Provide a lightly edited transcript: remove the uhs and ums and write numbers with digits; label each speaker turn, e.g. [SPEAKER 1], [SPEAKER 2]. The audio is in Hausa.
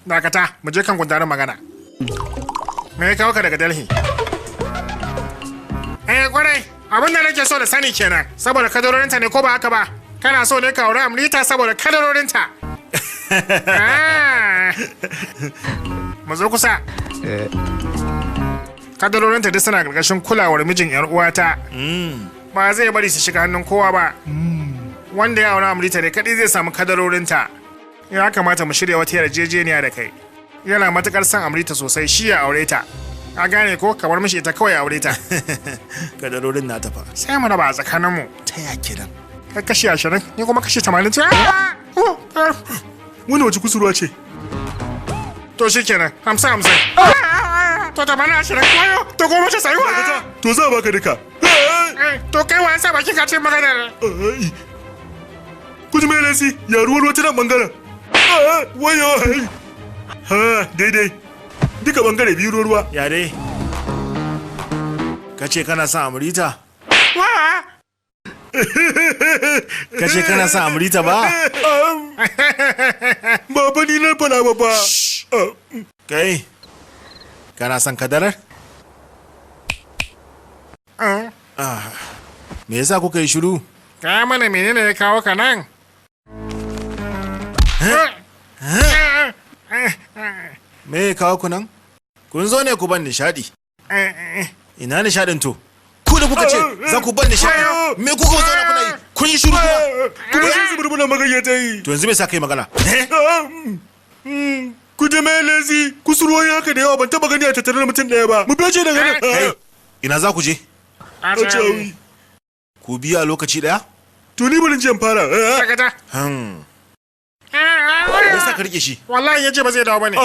[SPEAKER 1] Dakata, mu je kan gundarin magana. Me ya kawo ka daga Delhi? Eh, kwarai, abin da nake so da sani kenan, saboda kadarorinta ne ko ba haka ba? Kana so ne ka aure Amrita saboda kadarorinta. Ah. Mu zo kusa. Kadarorinta duk suna ƙarƙashin kulawar mijin 'yar uwata. Ba zai bari su shiga hannun kowa ba. Wanda ya aure Amrita ne kaɗai zai samu kadarorinta. Ya kamata mu shirya wata yarjejeniya da kai. Yana matukar son Amrita sosai, shi ya aure ta. Ka gane ko? Kamar mishi ita kawai ya aure ta.
[SPEAKER 2] Kadarorin na tafa.
[SPEAKER 1] Sai mu raba a tsakaninmu.
[SPEAKER 2] Ta ya kenan?
[SPEAKER 1] Kai kashi 20, ni kuma kashi 80 ce.
[SPEAKER 2] Wani wace kusurwa ce?
[SPEAKER 1] To shi kenan, 50-50. To 80-20, wayo, to 90.
[SPEAKER 2] To za a baka duka.
[SPEAKER 1] To kai wa sa baki ka ce maganar?
[SPEAKER 2] Kuji mai lasi, ya ruwa ruwa ta nan bangaren. Wayo, ha, daidai. Duka bangare biyu ruwa ruwa. Ya dai. Ka ce kana son Amrita? Ka ce kana son Amrita ba? Ba fa ni na faɗa ba fa. Kai, kana son kadarar? Me yasa kuka yi shiru?
[SPEAKER 1] Ka mana menene ya kawo ka nan?
[SPEAKER 2] Me ya kawo ku nan? Kun zo ne ku ban nishadi. Ina nishadin to? Ku da kuka ce za ku ban nishadi. Me kuka zo kuna yi? Kun yi shiru kuma? Kuma sai su burbuna magana ta yi. To yanzu me sa kai magana? Ku da mai lazi, kusurwoyi haka da yawa ban taba gani a tattare da mutum ɗaya ba. Mu fice daga nan. Kai, ina za ku je? Ku biya lokaci ɗaya? To ni bari in fara.
[SPEAKER 1] Dakata.
[SPEAKER 2] Me yasa ka rike shi?
[SPEAKER 1] Wallahi yace ba zai dawo bane.